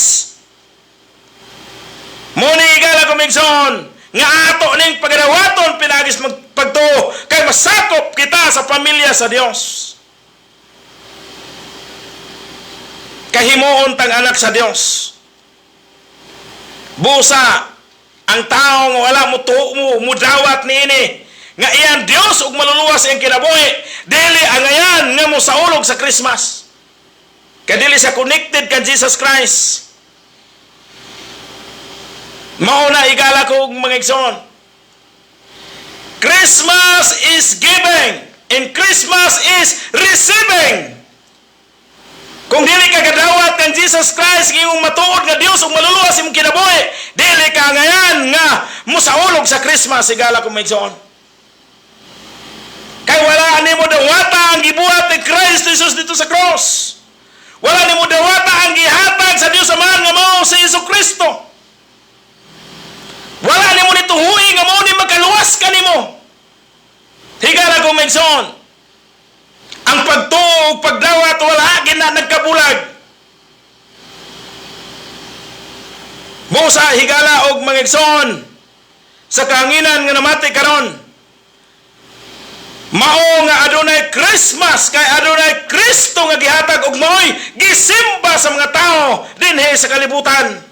Mo ni, higala ko minson, nga ato ning pagadawaton pinaagis magpagtuo kay masakop kita sa pamilya sa Dios. Kahimuon tang anak sa Dios. Busa ang tao nga wala mo tuo mo mudawat niini nga iyang Dios ug maluluwas iyang kinabuhi, dili angayan nga mo saulog sa Christmas. Kay dili siya connected kan Jesus Christ. Mao na, higala ko og mga igsoon. Christmas is giving and Christmas is receiving. Kung dili ka kadawat kang Jesus Christ nga imong matuod nga Dios ug maluluwas imong kinabuhi, dili ka ngayan nga musaulog sa Christmas, higala ko mga igsoon. Kay wala nimo dawata ang gibuhat ni Christ Jesus dito sa cross. Wala nimo dawata ang gihatag sa Dios Amahan nga mao si Jesu Kristo. Wala nimo nituhui nga mao ni makaluwas kanimo. Higala ko mga igsoon. Ang pagtuo ug pagdawat wala gina nagkabulag. Busa, higala og mga igsoon, sa kahanginan nga namati karon, mao nga adunay Christmas kay adunay Kristo nga gihatag ug maoy gisimba sa mga tao dinhi sa kalibutan.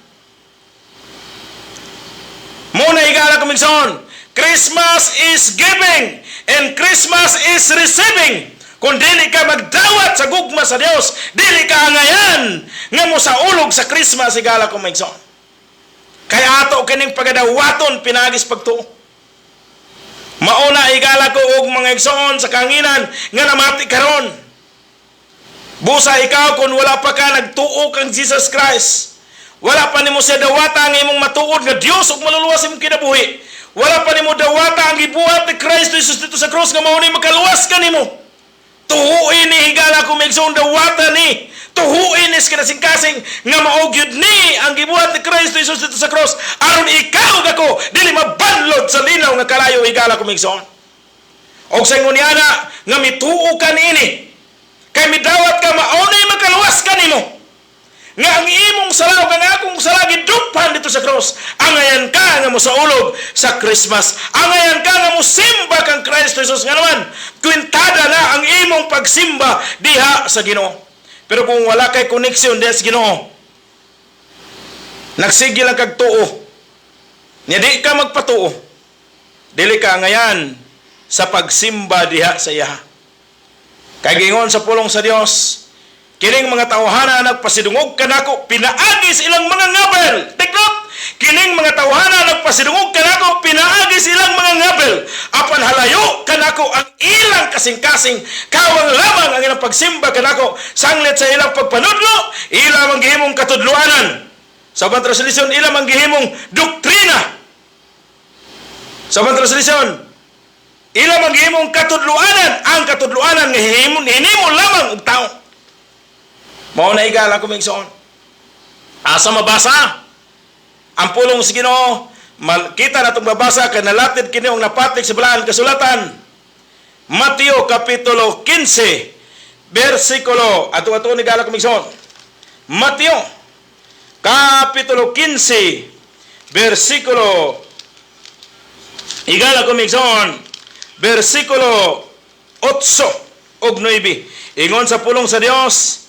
Mo na, higala ko igsoon, Christmas is giving and Christmas is receiving. Kung dili ka magdawat sa gugma sa Dios, dili ka angayan nga mo saulog sa Christmas, higala ko igsoon. Kay ato kining pagadawaton pinaagis pagtuo. Mauna, higala ko og mga igsoon, sa kahanginan nga namati karon. Busa ikaw, kung wala pa ka nagtuo kang Jesus Christ, wala pa nimo siya dawata ang imong matuod nga Dios ug maluluwas imong kinabuhi. Wala pa nimo dawata ang gibuhat ni Kristo Jesus dito sa cross nga mao ni makaluwas kanimo. Tuhuin ni, higala ko mga igsoon, dawata ni. Tuhuin ni sa kasing-kasing nga mao gyud ni ang gibuhat ni Kristo Jesus dito sa cross aron ikaw ug ako dili mabanlod sa linaw nga kalayo, higala ko mga igsoon. Og sa ingon niana nga mituo ka niini kay midawat ka mao ni makaluwas kanimo, nga ang imong sala ug ang akong sala giduphan dito sa cross, angayan ka nga mosaulog sa Christmas, angayan ka nga mosimba kang Kristo Jesus, nga naman kwintada na ang imong pagsimba diha sa Ginoo. Pero kung wala kay connection diha sa Ginoo, nagsige lang kag tuo nya di ka magpatuo, dili ka angayan sa pagsimba diha sa iya. Kay gingon sa pulong sa Dios, "Kining mga tawhana nagpasidungog kanako pinaagi sa ilang mga ngabel." Take note, kining mga tawhana nagpasidungog kanako pinaagi sa ilang mga ngabel, apan halayo kanako ang ilang kasing-kasing. Kawang lamang ang ilang pagsimba kanako sanglit sa ilang pagpanudlo, ilang ang gihimong katudloanan. Sa ubang translation, ilang ang gihimong doktrina. Sa ubang translation, ilang ang gihimong katudloanan, ang katudloanan nga hinimo lamang og tao. Mao na, higala ko igsoon. Asa mabasa? Ang pulong sa Ginoo, kita na itong babasa kay nalatid kini ang napatik sa balaan kasulatan. Mateo kapitulo 15 bersikulo ato ato ni, higala ko igsoon. Mateo kapitulo 15. Versikulo, higala ko, igsoon, versikulo 8 ug 9. Ingon sa pulong sa Dios,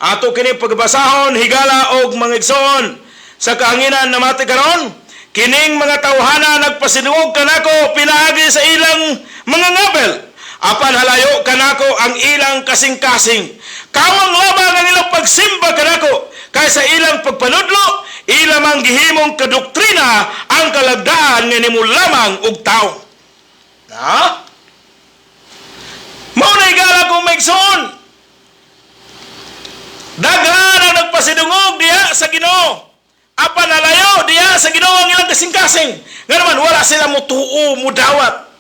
ato kini pagbasahon, higala og mga igsoon, sa kahanginan namati karon: "Kining mga tawhana nagpasidungog kanako pinaagi sa ilang mga ngabel, apan halayo kanako ang ilang kasing-kasing. Kamang lamang ang ilang pagsimba kanako, kay sa ilang pagpanudlo ila mang gihimong kadoktrina ang kalagdaan nga nimo lamang og tao." Ha? Mao na, higala kong mga igsoon. Daghan ang nagpasidungog diha sa Ginoo, apan nalayo diha sa Ginoo ang ilang kasing-kasing. Nga naman wala sila mutuo, mudawat.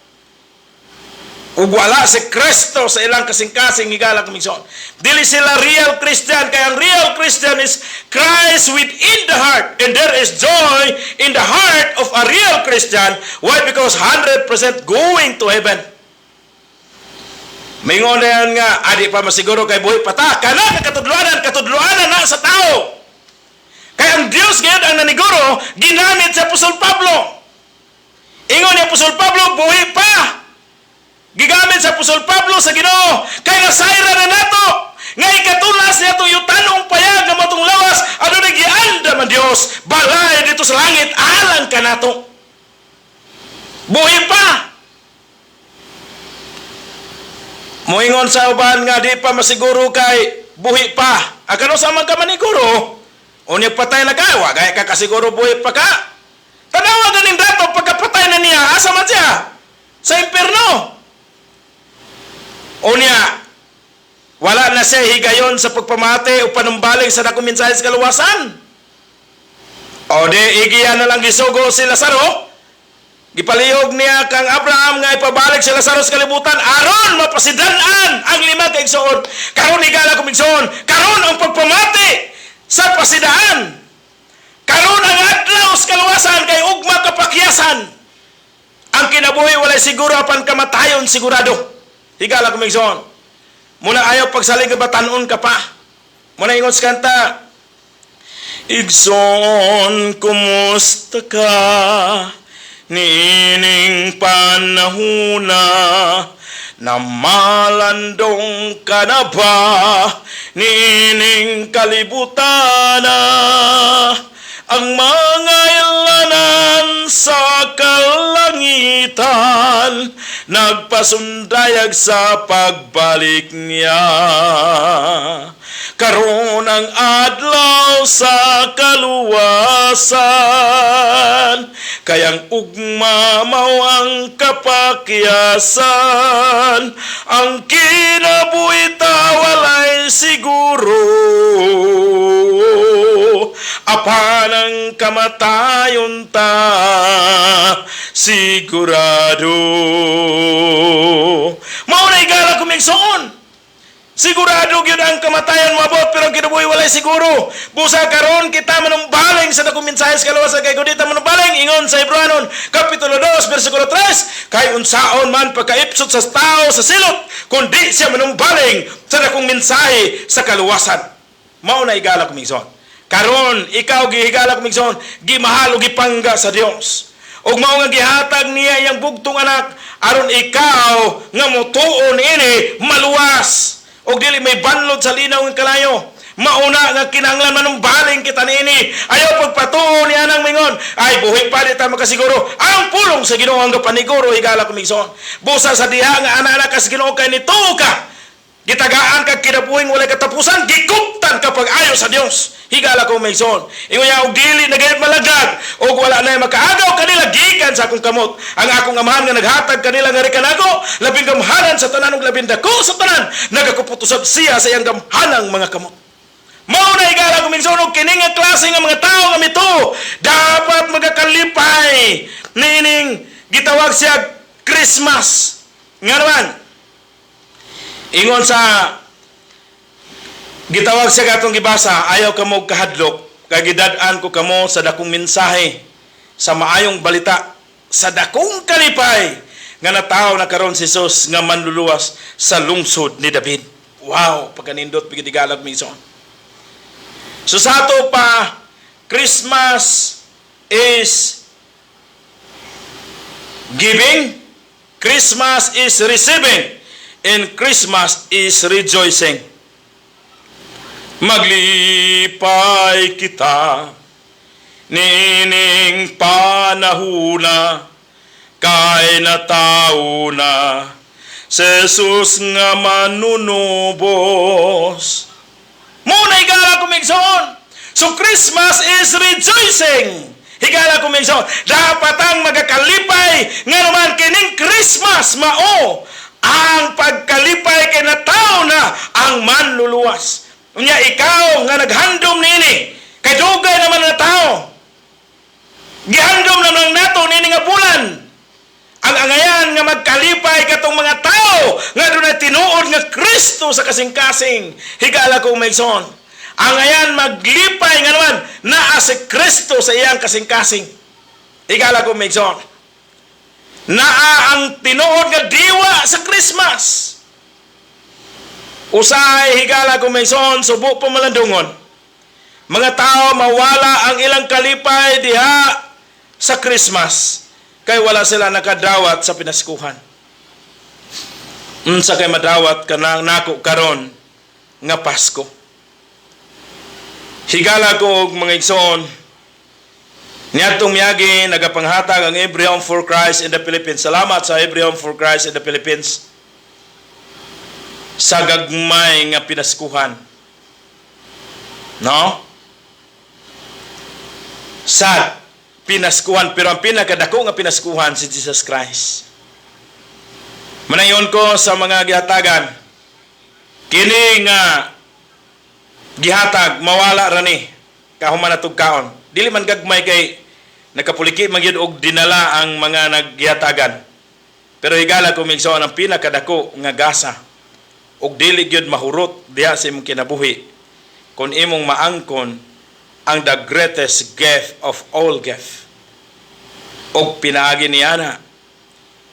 Ug wala si Kristo sa ilang kasing-kasing, higala kong igsoon. Dili sila real Christian, kaya ang real Christian is Christ within the heart, and there is joy in the heart of a real Christian. Why? Because 100% going to heaven. Mingon na yan nga, adi pa masiguro kay buhi pa ta. Kana ka katudloanan, katudloanan na sa tao. Kaya ang Diyos ngayon ang naniguro, ginamit sa Apostol Pablo. Ingon ni Apostol Pablo, buhi pa. Gigamit sa Apostol Pablo sa Ginoo, kay nasayra na nato nga ikatulas niya itong yutanong payag nga matong lawas, adunay giandam ang Dios balay dito sa langit alang kanato. Buhi pa. Moingon sa uban nga di pa masiguro kay buhi pa. Akano sa man ka maniguro? Unya patay na ka, wa gay ka kasiguro buhi pa ka. Tanawa ganing dato pagkapatay na niya, asa man siya? Sa impierno. Unya, wala na siya higayon sa pagpamati o panumbaling sa dakong mensahe sa kaluwasan. O di, igiya na lang gisugo si Lazaro. Gipalihog niya kang Abraham nga ipabalik si Lazaro sa kalibutan aron mapasidan-an ang lima ka igsoon. Karon, higala kong igsoon, karon ang pagpamati sa pasidaan. Karon ang adlaw sa kaluwasan kay ugma kapakyasan. Ang kinabuhi walay siguro, apan kamatayon sigurado. Higala kong igsoon. Muna ayaw pagsalig ka batanon ka pa. Muna ingon sa kanta, "Igsoon, kumusta ka niining panahuna? Namalandong ka na ba niining kalibutan? Ang mga ilanan sa kalangitan nagpasundayag sa pagbalik niya. Karon ang adlaw sa kaluwasan, kayang ugma mao ang kapakyasan. Ang kinabuhi ta walay siguro, apan ang kamatayon ta sigurado." Mao na, higala kong igsoon. Sigurado gyud ang kamatayon moabot, pero ang kinabuhi walay siguro. Busa karon kita manumbaling sa dakong mensahe sa kaluwasan, kay kun di ta manumbaling, ingon sa Hebreohanon kapitulo 2 bersikulo 3, kay unsaon man pagkaipsot sa tao sa silot kun di siya manumbaling sa dakong mensahe sa kaluwasan? Mao na, higala kong igsoon. Karon ikaw, gihigala kong igsoon, gimahal o gipangga sa Dios. Ug mao nga gihatag niya iyang bugtong anak aron ikaw nga motuo niini maluwas og dili may banlod sa linaw ng kalayo. Mauna nga kinahanglan manumbaling kita niini. Ayaw pagpatuo ni anang mingon, "Ay, buhi pa, di ta makasiguro." Ang pulong sa Ginoo ang gapaniguro, higala kong igsoon. Busa sa diha nga ana-ana ka sa Ginoo kay nituo ka, gitagaan kag kinabuhing walay katapusan, gikuptan ka pag-ayo sa Dios. Higala ko igsoon. Ingon niya, og dili na gayud malaglag, og wala na makaagaw kanila gikan sa akong kamot. Ang akong Amahan nga naghatag kanila ngari kanako, labing gamhanan sa tanan ug labing dako sa tanan, nagakupot usab siya sa iyang gamhanang mga kamot. Mao na, higala ko igsoon, og kini nga klase nga mga tao nga mituo dapat magakalipay niining gitawag siya Christmas. Nga naman, ingon sa gitawag siya gatong gibasa, "Ayaw kamo kahadlok kay gidad-an ko kamo sa dakong mensahe sa maayong balita sa dakong kalipay nga natawo na karon si Jesus nga manluluwas sa lungsod ni David." Wow, pagkanindot bigid, higala kong igsoon. So sa ato pa, Christmas is giving, Christmas is receiving, and Christmas is rejoicing. Maglipay kita niining panahuna kay natawo na si Jesus nga manunubos. Mao na, higala ko, igsoon. So Christmas is rejoicing. Higala ko, igsoon. Dapat ang magakalipay nga naman kining Christmas mao ang pagkalipay kay natawo na ang manluluwas. Unya ikaw nga naghandom niini kay dugay naman na tao. Gihandom naman nato niini nga bulan. Ang angayan nga magkalipay katong mga tao nga dunay tinuod nga Kristo sa kasing-kasing. Higala ko, igsoon. Ang angayan maglipay nga naman naa si Kristo sa iyang kasing-kasing. Higala ko, igsoon. Naa ang tinuod nga diwa sa Christmas. Usahay, higala ko, igsoon, subo pa malandungon. Mga tao mawala ang ilang kalipay diha sa Christmas kay wala sila nakadawat sa pinaskuhan. Unsa kay madawat kanang nako karon nga Pasko? Higala ko og mga igsoon, niadtong miagi nagapanghatag ang Every Home for Christ in the Philippines. Salamat sa Every Home for Christ in the Philippines sa gagmay nga pinaskuhan. No? Sa pinaskuhan, pero ang pinakadako nga pinaskuhan si Jesus Christ. Manayon ko sa mga gihatagan, kini nga gihatag mawala ra ni kahuman natog kaon. Dili man gagmay kay nakapuliki man gyud og dinala ang mga naggihatagan. Pero higala ko, igsoon, ang pinakadako nga gasa og dili gyud mahurot diha sa imong kinabuhi kung imong maangkon ang the greatest gift of all gift. Og pinaagi niya na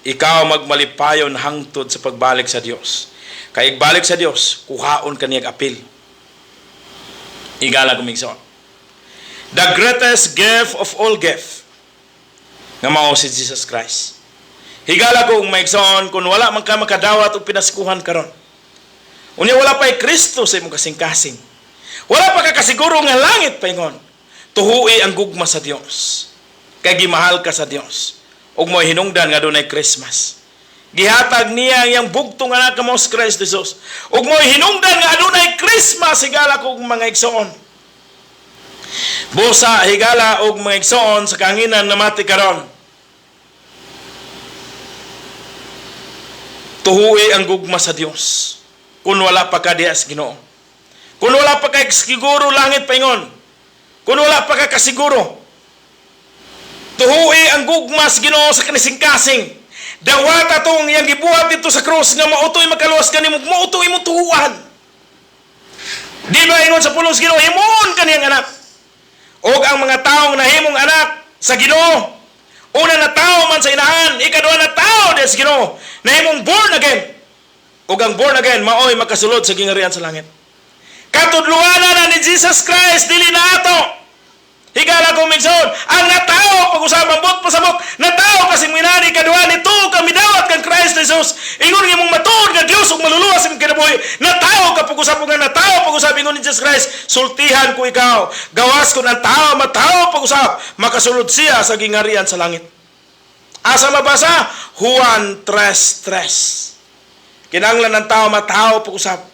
ikaw magmalipayon hangtod sa pagbalik sa Dios. Kay igbalik sa Dios, kuhaon ka niyag apil. Higala ko, igsoon. The greatest gift of all gift nga mao si Jesus Christ. Higala ko, mga igsoon, kung wala man ka makadawat og pinaskuhan karon. Unya wala pa'y Kristo sa imong kasing-kasing. Wala pa ka kasiguro nga langit paingon. Tuhui ang gugma sa Dios. Kay gimahal ka sa Dios. Ug mo hinungdan nga dunay Christmas. Gihatag niya ang iyang bugtong anak nga mao si Christ Jesus. Ug mo hinungdan nga adunay Christmas, higala ko og mga igsoon. Busa, higala og mga igsoon, sa kahanginan namati karon. Tuhui ang gugma sa Dios. Kung wala pa ka diha sa Ginoo. Kung wala pa ka siguro langit paingon. Kung wala pa ka kasiguro. Tuhui ang gugma sa Ginoo sa kanising-kasing. Dawata tong iyang gibuhat dito sa krus nga mao to'y makaluwas kanimo, mao to imong tuhuan. Di ba ingon sa pulong sa Ginoo, himuon kaniyang anak. Og ang mga taong nahimong anak sa Ginoo, una na tao man sa inahan, ikaduha na tao diha sa Ginoo, nahimong born again. Ug ang born again maoy makasulod sa gingarian sa langit. Katudluan na ni Jesus Christ, dili na ato. Higala ko, igsoon, ang natao pag-usab ang buot pasabot, natao kasi minani kaduha ni tuo ka midawat kang Christ Jesus. Ingon nga imong matuod nga Dios ug maluluwas imong kinabuhi. Natao ka pag-usab nga natao pag-usab ingon ni Jesus Christ, sultihan ko ikaw. Gawas kun ang tao matao pag-usab, makasulod siya sa gingarian sa langit. Asa mabasa? Juan 3:3. Kinahanglan ng tao matao pag-usab.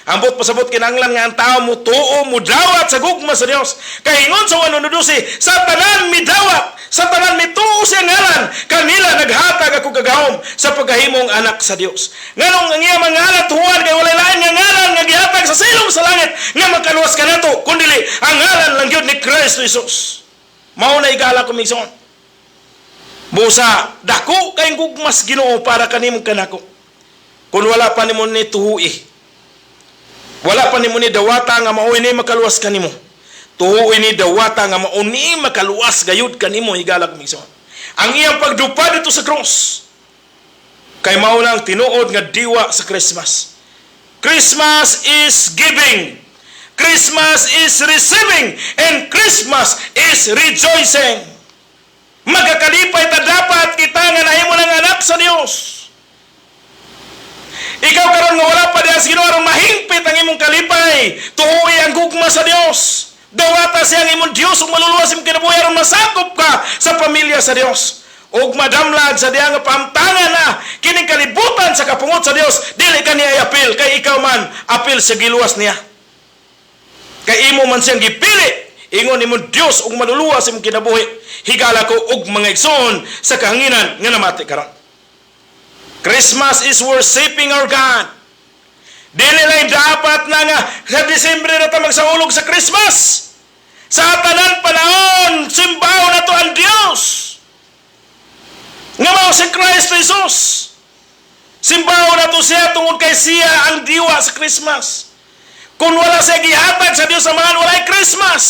Ambot pasabot, kinahanglan nga ang tao mutuo, mudawat sa gugma sa Dios. Kay ingon sa 1:12, sa tanan midawat, sa tanan mituo siya ngalan, kanila naghatag ako kagahom sa pagkahimong anak sa Dios. Nganong ang iya mga ngalan tuwan kay walay lain nga ngalan nga gihatag sa silong sa langit nga makaluwas kanato kundili ang ngalan lang gyud ni Kristo Jesus. Mao na, higala ko, igsoon. Busa dako kay gugmas Ginoo para kanimo kanako. Kung wala pa nimo ni tuhui, wala pa nimo ni dawata nga mao ni makaluwas kanimo. Tuhuoy ni dawata nga mao ni makaluwas gayud kanimo, higala ko, igsoon. Ang iyang pagdupa dito sa cross kay mao na ang tinuod nga diwa sa Christmas. Christmas is giving. Christmas is receiving and Christmas is rejoicing. Magakalipay ta dapat kita nga nahimo ng anak sa Dios. Ikaw karon nga wala pa diha sa Ginoo, aron mahingpit ang imong kalipay, tuoy ang gugma sa Dios. Dawata siya ang imong Dios ug maluluwas imong kinabuhi aron masakop ka sa pamilya sa Dios. Ug madamlag sa diha nga pahamtangan na kining kalibutan sa kapungot sa Dios, dili ka niya apil kay ikaw man apil sa giluwas niya. Kay imo man siyang gipili, ingon imong Dios ug maluluwas imong kinabuhi. Higala ko og mga igsoon sa kahanginan nga namati karon. Christmas is worshiping our God. Dili lang dapat na nga sa Disyembre na ta magsaulog sa Christmas. Sa tanan panahon, simbaho na to ang Dios. Nga mao si Christ Jesus. Simbaho na to siya tungod kay siya ang diwa sa Christmas. Kung wala siya gihatag sa Dios Amahan, walay Christmas.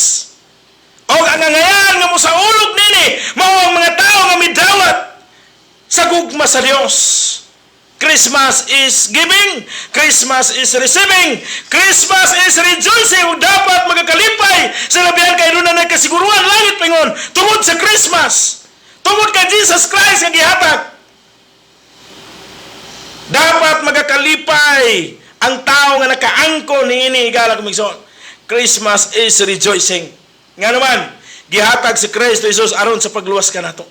O ang angayan nga mosaulog nini, mao ang mga tao nga midawat sa gugma sa Dios. Christmas is giving, Christmas is receiving, Christmas is rejoicing. Ug dapat magakalipay sa labihan kay doon na kasiguruhan langit pingon tungod sa Christmas. Tungod kay Jesus Christ nga gihatag. Dapat magakalipay ang tao nga nakaangko niini, higala kong igsoon. Christmas is rejoicing. Nga naman, gihatag si Kristo Jesus aron sa pagluwas kanato.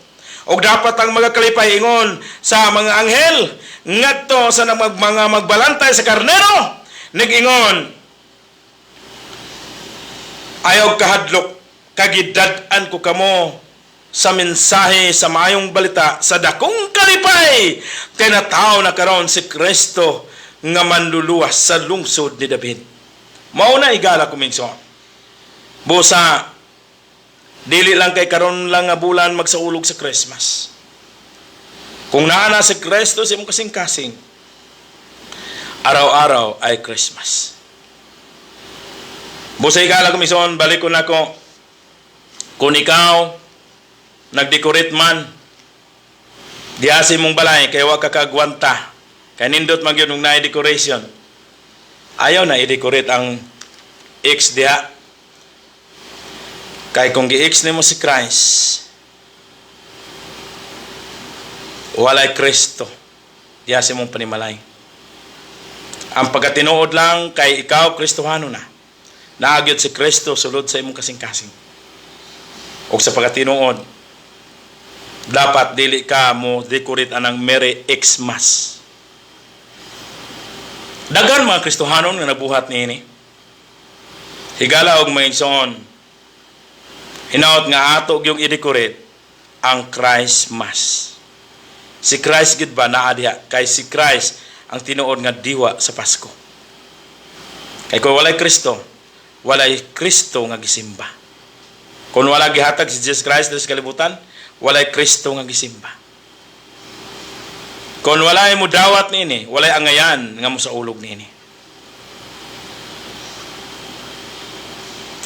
Og dapat ang magakalipay ingon sa mga anghel ngadto sa mga magbalantay sa karnero, nag-ingon, "Ayaw kahadlok, kagidad-an ko kamo sa mensahe sa maayong balita sa dakong kalipay kay natawo na karon si Kristo nga manluluwas sa lungsod ni David." Mao na, higala ko igsoon. Busa dili lang kay karon lang nga bulan magsaulog sa Christmas. Kung naa na si Kristo sa imong kasing-kasing, araw-araw ay Christmas. Busa, higala ko igsoon, balik ko na ko. Kung ikaw nagdecorate man diha sa imong balay kay wa ka kagwanta, kay nindot man gyud naay decoration, ayaw na i-decorate ang X diha. Kay kung gi-X nimo si Christ, walay Kristo diha sa imong panimalay. Ang pagkatinuod lang kay ikaw Kristohano na. Naa gyud si Kristo sulod sa imong kasing-kasing. O sa pagkatinuod, dapat dili ka mo decorate anang Merry Xmas. Daghan mga Kristohanon nga nabuhat niini. Higala og mga igsoon, hinaot nga ato gyung i-decorate ang Christ Mass. Si Christ gid ba naa diha? Kay si Christ ang tinuod nga diwa sa Pasko. Kay kung walay Kristo, walay Kristo nga gisimba. Kung wala gihatag si Jesus Christ sa kalibutan, walay Kristo nga gisimba. Kung walay mo dawat niini, walay angayan nga mo saulog niini.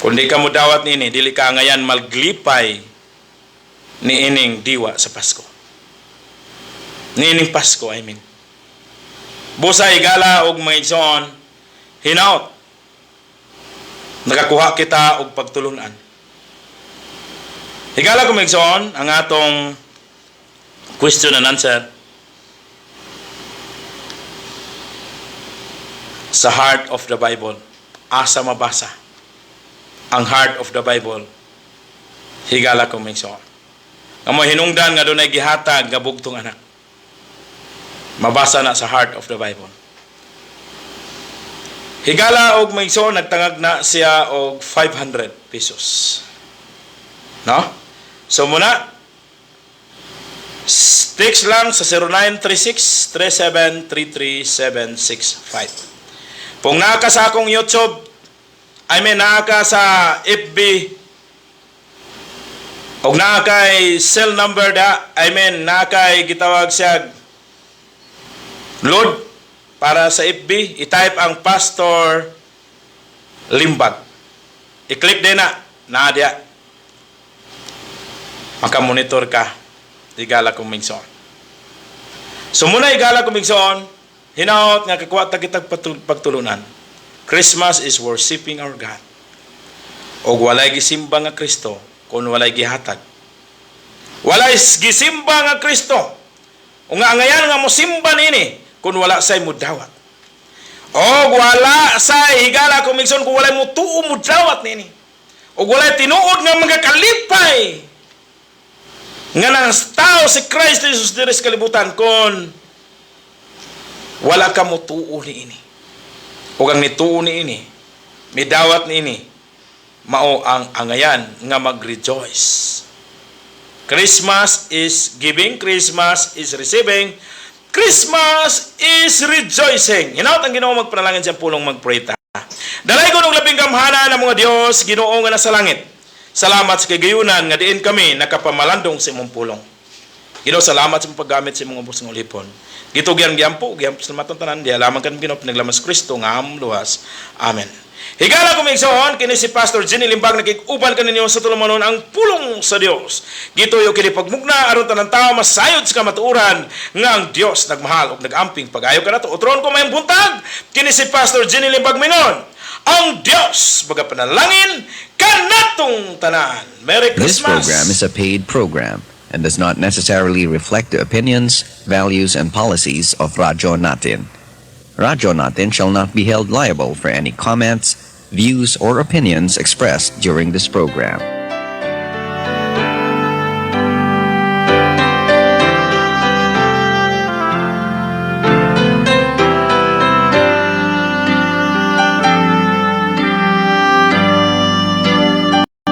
Kung di ka mo dawat niini, dili ka angayan maglipay niining diwa sa Pasko. Niining Pasko, I mean. Busa, higala og mga igsoon, hinaot nakakuha kita og pagtulunan. Higala ko mga igsoon, ang atong question and answer sa heart of the Bible. Asa mabasa ang heart of the Bible? Higala ko mga igsoon. Nga mo hinungdan nga dunay gihatag nga bugtong anak. Mabasa na sa heart of the Bible. Higala og mga igsoon, nagtangag na siya og 500 pesos. No? So muna, text lang sa 0936 3733 765. Kung naa ka sa akong YouTube, I mean naa ka sa FB, og naa kay cell number da, I mean naa kay gitawag siya load para sa FB, i-type ang Pastor Limbag. I-click din na, naa diya. Makamonitor ka, higala kong igsoon. So muna, higala kong igsoon, hinaot nga kakuha ta kitag pagtulunan. Christmas is worshiping our God. Og walay gisimba nga Kristo kung walay gihatag Walay gisimba nga Kristo o nga angayan nga mosimba nini kung wala say mudawat. O wala say, higala akong igsoon, kung walay mutuo mudawat nini. O walay tinuod nga mga kalipay nga nang tao si Christ Jesus diri sa kalibutan kon wala ka mutuo niini. Ug ang nituo niini, midawat niini, mao ang angayan nga mag-rejoice. Christmas is giving, Christmas is receiving, Christmas is rejoicing. Hinaut ang Ginoo magpanalangin siyang pulong, mag-pray ta. Dalaygon og labing gamhanan ang mga Dios, Ginoo nga nasa langit. Salamat sa kagayunan nga diin kami nakapamalandong sa imong pulong. Ginoo, salamat sa imong paggamit sa imong ubos nga ulipon. Gitugyan gyampo, gyampo sa matang tanan, diha lamang kan Ginoo pinaglamas Kristo nga among luwas. Amen. Higala akong igsoon, kini si Pastor Jenny Limbag nakig-uban kaninyo sa tulumanon ang pulong sa Dios. Gituyo kini pagmugna aron tanan tao masayod sa kamatuoran nga ang Dios nagmahal ug nagamping pag-ayo kanato. Utron ko, mayong buntag, kini si Pastor Jenny Limbag mingon. Ang Dios magapanalangin kanatong tanan. Merry This Christmas. Program is a paid program and does not necessarily reflect the opinions, values, and policies of Radyo Natin. Radyo Natin shall not be held liable for any comments, views, or opinions expressed during this program.